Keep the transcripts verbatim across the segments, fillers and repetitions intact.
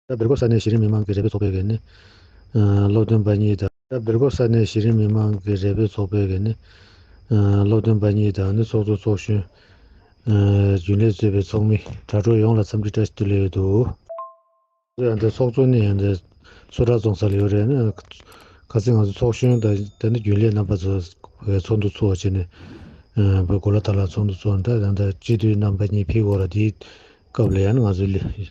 ད་སྦེལ་ཀོབ་ས་གནས་གཞི་རིམ་མི་མང་གི་རེ་འབོད་ཚོགས་པའི་གི་ནི་ཨ་སློབ་སྟོན་པ་གཉིས་དང་། ད་སྦེལ་ཀོབ་ས་གནས་གཞི་རིམ་མི་མང་གི་རེ་འབོད་ཚོགས་པའི་གི་ནི་ཨ་སློབ་སྟོན་པ་གཉིས་དང་ནི་ཚོགས་གཙོ་ཚོགས་གཞོན་ཨ་རྒྱུན་ལས་གཙོས་པའི་ཚོགས་མི་དྲ་གྲོགས་ཡོངས་ལ་འཚམས་འདྲི་བཀྲ་ཤིས་བདེ་ལེགས་ཡོད་དོ། ཡང་དེ་ཚོགས་གཙོ་ནི་ཡང་དེ་སུ་ཊར་རྫོང་ས་ལ་ཡོད་རེད། ནི་ཁ་སང་ང་ཚོ་ཚོགས་གཞོན་དང་དེ་ནི་རྒྱུན་ལས་རྣམ་པ་ཚོ་བའི་ཚོགས་འདུ་ཚོགས་བྱས་ནས་ཨ་བོད་གོ་ལ་ཐ་ལ་ཚོགས་འདུ་ཚོགས་ད་ཡང་དེ་སྤྱི་འཐུས་རྣམ་པ་གཉིས་ཕེབས་ཡོད་ར། དེའི་སྐབས་ལ་ཡང་ང་ཚོ་ལས་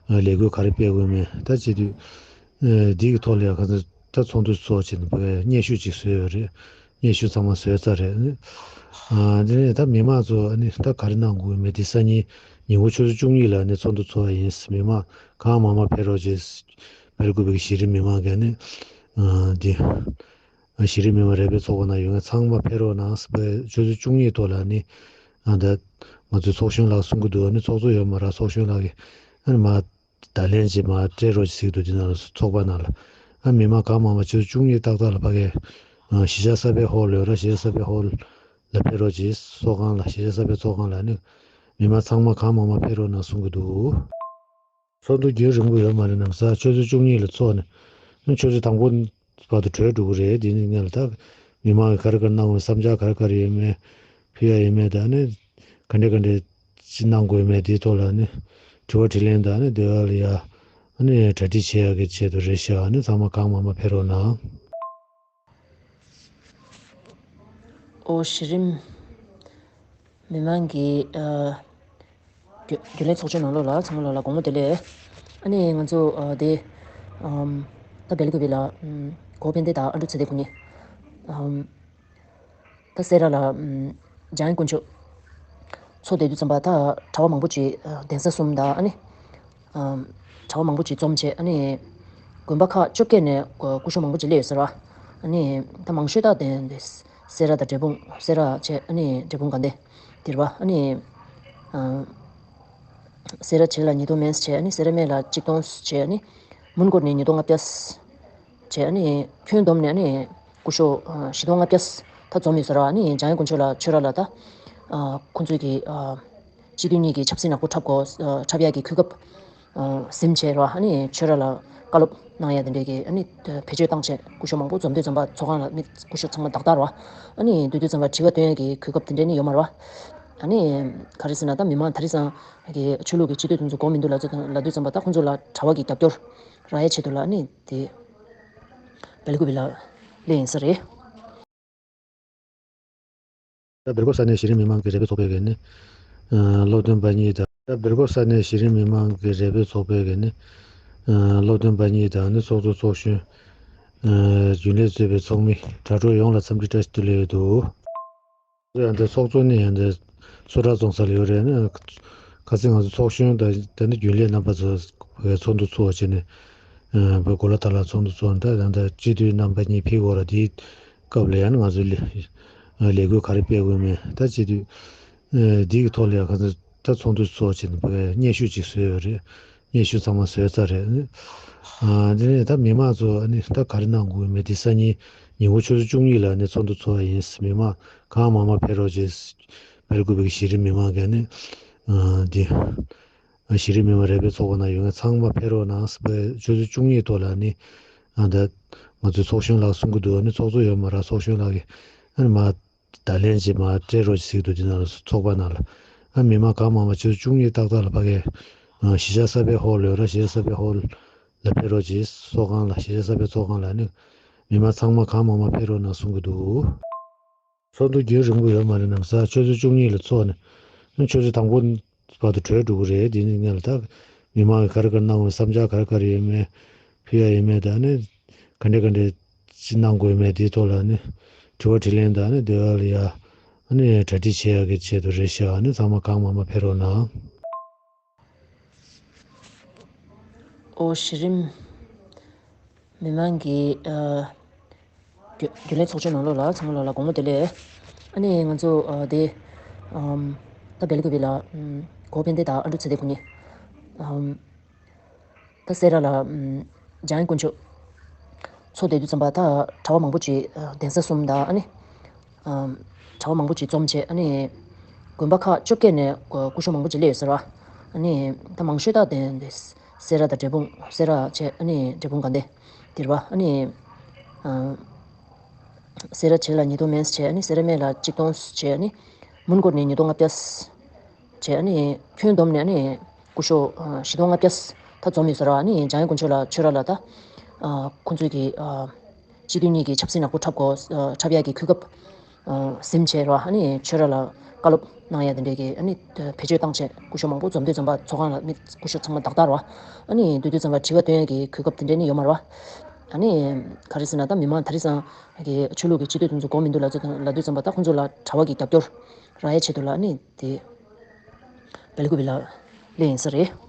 ལས་འགུལ་ག་རེ་སྤེལ་དགོས་མེད། ད་སྤྱི་འཐུས་ཨ་འདི་གི་ཐོག་ལ་ཡང་ཁ་སང་ད་ཚོགས་འདུ་ཚོགས་བྱས་ནས་བོད་སྙན་ཞུ་ཅིག་བཟོས་ཡོད་རེད། སྙན་ཞུ་ཚང་མ་བཟོས་ཚར་རེད། ཨ་དེ་ནས་ད་མི་མང་ཚོ་ཨ་ནི་ད་ག་རེ་གནང་དགོས་མེད་དེ་སང་ཉིན་ཉིན་གུང་ཆུ་ཚོད་བཅུ་གཉིས་ལ་ནི་ཚོགས་འདུ་ཚོགས་པ་ཡིན། མི་མང་གང་མང་མང་ཕེབས་རོགས་བྱེད། སྦེལ་ཀོབ་ཀྱི་གཞི་རིམ་མི་མང་གིས་ནི་ཨ་འདི་གཞི་རིམ་མི་མང་རེ་འབོད་ཚོགས་པ་ནང་ཡོད་མཁན་ཚང་མ་ཕེབས་རོགས་གནང་ཟེར་བའི་ཆུ་ཚོད་བཅུ་གཉིས་ཐོག་ལ་ནི་ཨ་ད་ང་ཚོའི་ཚོགས་གཞོན་ལགས་གསུང་གི་འདུག་ཨ་ནི་ཚོགས་གཙོ་ཡོད་མ་རེད། ཚོགས་གཞོན་ལགས་ཀྱིས་ཨ་ནི་མ་བརྡ་ལན་ཅིག་མར་སྤྲད་རོགས་ཅིག་ཟེར་གྱི་འདུག་དེ་ནང་ལ་ཚོགས་པ་ནང་ལ་ཨ་མི་མང་གང་མང་མང་ཆུ་ཚོད་བཅུ་གཉིས་ཏག་ཏག་ལ་ཕ་གིའི་ཨ་གཞིས་ཆགས་གསར་པའི་ཧོལ་ཡོད་ར། གཞིས་ཆགས་གསར་པའི་ཧོལ་ལ་ཕེབས་རོགས་ཅིག་ཚོགས་ཁང་ལ། གཞིས་ཆགས་གསར་པའི་ཚོགས་ཁང་ལ་ནི་མི་མང་ཚང་མ་གང་མང་མང་ཕེབས་རོགས་གནང་གསུང་གི་འདུག་ཚོགས་འདུ་རྒྱུན་རིང་པོ་ཡོད་མ་རེད། ནམ་སང་ཆུ་ཚོད་བཅུ་གཉིས་ལ་ཚོགས་ནས་ཆུ་ཚོད་དང་པོ་བར་དུ་གྲོལ་འགྲོ་གི་རེད། དེ་ནི་ངས་ལ་ད་མི་མང་གིས་ག་རེ་ག་རེ་གནང་དགོས། བསམ་འཆར་ག་རེ་ག་རེ་ཡོད་མེད། ཕུལ་ཡ་ཡོད་མེད་དང་ནི་ག་འདྲ་ག་འདྲ་ཅིག་གནང་དགོས་མེད་དེའི་ཐོག་ལ་ནི་དྲི་བ་དྲིས་ལན་དང་ནི་དེ་བ་ལ་ཡ་ནི་གྲ་སྒྲིག་བྱེད་ཡ་གི་ཆེད་དུ་རེད་ཤག་ནི་ཚང་མ་གང་མང་མང་ཕེབས་རོགས་གནང་། ཨོ་གཞི་རིམ་མི་མང་གི་ཨ་རྒྱུན་རྒྱུན་ལས་ཚོགས་ཆུང་ནང་ལོགས་ལ་ཚང་མ་ལོགས་ལ་དགོང་མོ་བདེ་ལེགས། ཨ་ནི་ང་ཚོ་ཨ་དེ་ཨམ་ད་སྦེལ་ཀོབ་ལ་ཨམ་གོ་ཕན་བདེ་དང་ཨ་འབྲུག་ཚེ་བརྟན་ཁོ་གཉིས་ཨམ་ད་སེ་ར་ལ་ཨམ་འཇང་དཀོན་མཆོག་འཚོགས་བསྡད་དུས་ཙམ་པ་ད་གྲྭ་པ་མང་པོ་ཅིག་ཨ་གདན་ས་གསུམ་དང་ཨ་ནི་ཨམ་གྲྭ་པ་མང་པོ་ཅིག་འཛོམས་བྱས། ཨ་ནི་དགོན་པ་ཁག་བཅོ་བརྒྱད་ནས་སྐུ་ཞབས་མང་པོ་ཅིག་སླེབས་ཡོད་ཟེར་བ། ཨ་ནི་ད་མང་ཤོས་ད་དེ་སེ་ར་དང་འབྲས་སྤུངས། སེ་ར་བྱས་ཨ་ནི་འབྲས་སྤུངས་དགའ་ལྡན་དེ་རེད་བ། ཨ་ནི་ཨམ་སེ་ར་བྱས་ལ་ཉིས་སྟོང་མན་བྱས། ཨ་ནི་སེ་ར་སྨད་ལ་གཅིག་སྟོང་བྱས། ཨ་ནི་མོན་གྷོ་ནས་ཉིས་སྟོང་ལྔ་བརྒྱ་བྱས། ཨ་ནི་ཁྱོན་བསྡོམས་ནས་ཨ་ནི་སྐུ་ཞབས་ཨ་བཞི་སྟོང་ལྔ་བརྒྱ་ད་འཛོམས་ཡོད་ཟེར་བ། ཨ་ནི་འཇང་དཀོན་མཆོག་ལ་ཆོས་ར་ལ་ད་ཨ་ཁོང་ཚོས་ཀྱི་ཨ་སྤྱི་འཐུས་གཉིས་ཀྱི་ཆབ་སྲིད་ནག་པོ་འཁྲབ་དགོས། ཨ་འཁྲབ་ཡག་གི་གོ་སྐབས་ཨ་ཟིན་བྱས་ར། ཨ་ནི་ཆོས་ར་ལ་བཀའ་སློབ་གནང་ཡ་དེ་འདྲའི་གི་ཨ་ནི་བེད་སྤྱོད་བཏང་བྱས་སྐུ་ཞབས་མང་པོ་འཛོམས་དུས་ཙམ་པ་ཚོགས་ཁང་ལ་མི་སྐུ་ཞབས་ཚང་མ་རྡག་རྡག་ར། ཨ་ནི་སྡོད་དུས་ཙམ་པ་དྲི་བ་བཏོན་ཡ་གི་གོ་སྐབས་དེ་འདྲའི་ནི་ཡོད་མ་རེད་བ། ཨ་ནི་ག་རེ་ཟེར་ན་ད་མི་མང་དེང་སང་གི་ཆོས་ལུགས་ཀྱི་སྤྱི་འཐུས་དེ་ཚོ་དགོས་མི་འདུག་ལབ་ཚོ་ལབ་དུས་ཙམ་པ་ད་ཁོང་ཚོ་ལ་གྲྭ་པ་གི་རྒྱབ་སྐྱོར་རག་ཡའི་ཆེད་དུ་ལ་ཨ་ནི་དེ་སྦེལ་ཀོབ་ལ་སླེབས་ཡིན་ས་རེད། ད་སྦེལ་ཀོབ་ས་གནས་གཞི་རིམ་མི་མང་གི་རེ་འབོད་ཚོགས་པའི་གི་ནི་ཨ་སློབ་སྟོན་པ་གཉིས་དང་། ད་སྦེལ་ཀོབ་ས་གནས་གཞི་རིམ་མི་མང་གི་རེ་འབོད་ཚོགས་པའི་གི་ནི་ཨ་སློབ་སྟོན་པ་གཉིས་དང་ནི་ཚོགས་གཙོ་ཚོགས་གཞོན་ཨ་རྒྱུན་ལས་གཙོས་པའི་ཚོགས་མི་དྲ་གྲོགས་ཡོངས་ལ་འཚམས་འདྲི་བཀྲ་ཤིས་བདེ་ལེགས་ཡོད་དོ། ཡང་དེ་ཚོགས་གཙོ་ནི་ཡང་དེ་སུ་ཊར་རྫོང་ས་ལ་ཡོད་རེད། ནི་ཁ་སང་ང་ཚོ་ཚོགས་གཞོན་དང་དེ་ནི་རྒྱུན་ལས་རྣམ་པ་ཚོ་བའི་ཚོགས་འདུ་ཚོགས་བྱས་ནས་ཨ་བོད་གོ་ལ་ཐ་ལ་ཚོགས་འདུ་ཚོགས་ད་ཡང་དེ་སྤྱི་འཐུས་རྣམ་པ་གཉིས་ཕེབས་ཡོད་ར། དེའི་སྐབས་ལ་ཡང་ང་ཚོས་ལས་ལས་འགུལ་ག་རེ་སྤེལ་དགོས་མེད། ད་སྤྱི་འཐུས་ཨ་འདི་གི་ཐོག་ལ་ཡང་ཁ་སང་ད་ཚོགས་འདུ་ཚོགས་བྱས་ནས་སྙན་ཞུ་ཅིག་བཟོས་ཡོད་རེད། སྙན་ཞུ་ཚང་མ་བཟོས་ཚར་རེད། ཨ་དེ་ནས་ད་མི་མང་ཚོ་ཨ་ནི་ད་ག་རེ་གནང་དགོས་མེད་དེ་སང་ཉིན་ཉིན་གུང་ཆུ་ཚོད་བཅུ་གཉིས་ལ་ནི་ཚོགས་འདུ་ཚོགས་པ་ཡིན། མི་མང་གང་མང་མང་ཕེབས་རོགས་བྱེད། སྦེལ་ཀོབ་ཀྱི་གཞི་རིམ་མི་མང་གིས་ནི་ཨ་འདི་གཞི་རིམ་མི་མང་རེ་འབོད་ཚོགས་པ་ནང་ཡོད་མཁན་ཚང་མ་ཕེབས་རོགས་གནང་ཟེར་བའི་ཆུ་ཚོད་བཅུ་གཉིས་ཐོག་ལ་ནི་ཨ་ད་ང་ཚོའི་ཚོགས་གཞོན་ལགས་གསུང་གི་འདུག་ཨ་ནི་ཚོགས་གཙོ་ཡོད་མ་རེད། ཚོགས་གཞོན་ལགས་ཀྱིས་ཨ་ནི་མ་བརྡ་ལན་ཅིག་མར་སྤྲད་རོགས་ཅིག་ཟེར་གྱི་འདུག་དེ་ནང་ལ་ཚོགས་པ་ནང་ལ་ཨ་མི་མང་གང་མང་མང་ཆུ་ཚོད་བཅུ་གཉིས་ཏག་ཏག་ལ་ཕ་གིའི་ཨ་གཞིས་ཆགས་གསར་པའི་ཧོལ་ཡོད་ར། གཞིས་ཆགས་གསར་པའི་ཧོལ་ལ་ཕེབས་རོགས་ཅིག་ཚོགས་ཁང་ལ། གཞིས་ཆགས་གསར་པའི་ཚོགས་ཁང་ལ་ནི་མི་མང་ཚང་མ་གང་མང་མང་ཕེབས་རོགས་གནང་གསུང་གི་འདུག་ཚོགས་འདུ་རྒྱུན་རིང་པོ་ཡོད་མ་རེད། ནམ་སང་ཆུ་ཚོད་བཅུ་གཉིས་ལ་ཚོགས་ནས་ཆུ་ཚོད་དང་པོ་བར་དུ་གྲོལ་འགྲོ་གི་རེད། དེ་ནི་ངས་ལ་ད་མི་མང་གིས་ག་རེ་ག་རེ་གནང་དགོས། བསམ་འཆར་ག་རེ་ག་རེ་ཡོད་མེད། ཕུལ་ཡ་ཡོད་མེད། ད་ནི་ག་འདྲ་ག་འདྲ་ཅིག་གནང་དགོས་མེད་དེའི་ཐོག་ལ་ནི་དྲི་བ་དྲིས་ལན་དང་ནི་དེ་བ་ལ་ཡ་ནི་གྲ་སྒྲིག་བྱེད་ཡ་གི་ཆེད་དུ་རེད་ཤག་ནི་ཚང་མ་གང་མང་མང་ཕེབས་རོགས་གནང་། ཨོ་གཞི་རིམ་མི་མང་གི་ཨ་རྒྱུན་རྒྱུན་ལས་ཚོགས་ཆུང་ནང་ལོགས་ལ་ཚང་མ་ལོགས་ལ་དགོང་མོ་བདེ་ལེགས། ཨ་ནི་ང་ཚོ་ཨ་དེ་ཨམ་ད་སྦེལ་ཀོབ་ལ་ཨམ་གོ་ཕན་བདེ་དང་ཨ་འབྲུག་ཚེ་བརྟན་ཁོ་གཉིས་ཨམ་ད་སེ་ར་ལ་ཨམ་འཇང་དཀོན་མཆོག་འཚོགས་བསྡད་དུས་ཙམ་པ་ད་གྲྭ་པ་མང་པོ་ཅིག་ཨ་གདན་ས་གསུམ་དང་ཨ་ནི་ཨམ་གྲྭ་པ་མང་པོ་ཅིག་འཛོམས་བྱས། ཨ་ནི་དགོན་པ་ཁག་བཅོ་བརྒྱད་ནས་སྐུ་ཞབས་མང་པོ་ཅིག་སླེབས་ཡོད་ཟེར་བ། ཨ་ནི་ད་མང་ཤོས་ད་དེ་འདི་ སེ་ར་དང་འབྲས་སྤུངས། སེ་ར་བྱས་ཨ་ནི་འབྲས་སྤུངས་དགའ་ལྡན་དེ་རེད་པ། ཨ་ནི་ཨ་སེ་ར་བྱེས་ལ་ཉིས་སྟོང་མིན་བྱས། ཨ་ནི་སེ་ར་སྨད་ལ་གཅིག་སྟོང་བྱས། ཨ་ནི་མོན་གྷོ་ནས་ཉིས་སྟོང་ལྔ་བརྒྱ་བྱས། ཨ་ནི་ཁྱོན་བསྡོམས་ནས་ཨ་ནི་སྐུ་ཞབས་ཨ་བཞི་སྟོང་ལྔ་བརྒྱ་ད་འཛོམས་ཡོད་ས་རེད་པ། ཨ་ནི་འཇམ་དབྱངས་དཀོན་མཆོག་ལགས་ཆོས་ར་ལ་ད་ཨ་ཁོང་ཚོའི་གི་ཨ་སྤྱི་འཐུས་གཉིས་ཀྱི་ཆབ་སྲིད་ནག་པོ་འཁྲབ་དགོས། ཨ་འཁྲབ་ཡག་གི་གོ་སྐབས་ཨ་ཟིན་བྱས་རེད་པ། ཨ་ནི་ཆོས་ར་ལ་བཀའ་སློབ་གནང་ཡག་དེ་འདྲའི་གི་ཨ་ནི་བེད་སྤྱོད་བཏང་བྱས། སྐུ་ཞབས་མང་པོ་འཛོམས་དུས་ཙམ་པ་ཚོགས་ཁང་ལ་མི་སྐུ་ཞབས་ཚང་མ་བདག་བདག་རེད་པ། ཨ་ནི་སྡོད་དུས་ཙམ་པ་དྲི་བ་བཏོན་ཡག་གི་གོ་སྐབས་དེ་འདྲ་ནི་ཡོད་མ་རེད་པ། ཨ་ནི་ག་རེ་ཟེར་ན་ད་མི་མང་དེང་སང་གི་ཆོས་ལུགས་ཀྱི་སྤྱི་འཐུས་དེ་ཚོ་དགོས་མི་འདུག་ལབ་ཚོ་ལབ་དུས་ཙམ་པ་ད་ཁོང་ཚོ་ལ་གྲྭ་པ་གི་རྒྱབ་སྐྱོར་རག་ཡག་ཆེད་དུ་ལ་ཨ་ནི་དེ་སྦེལ་ཀོབ་ལ་སླེབས་ཡིན་ས་རེད།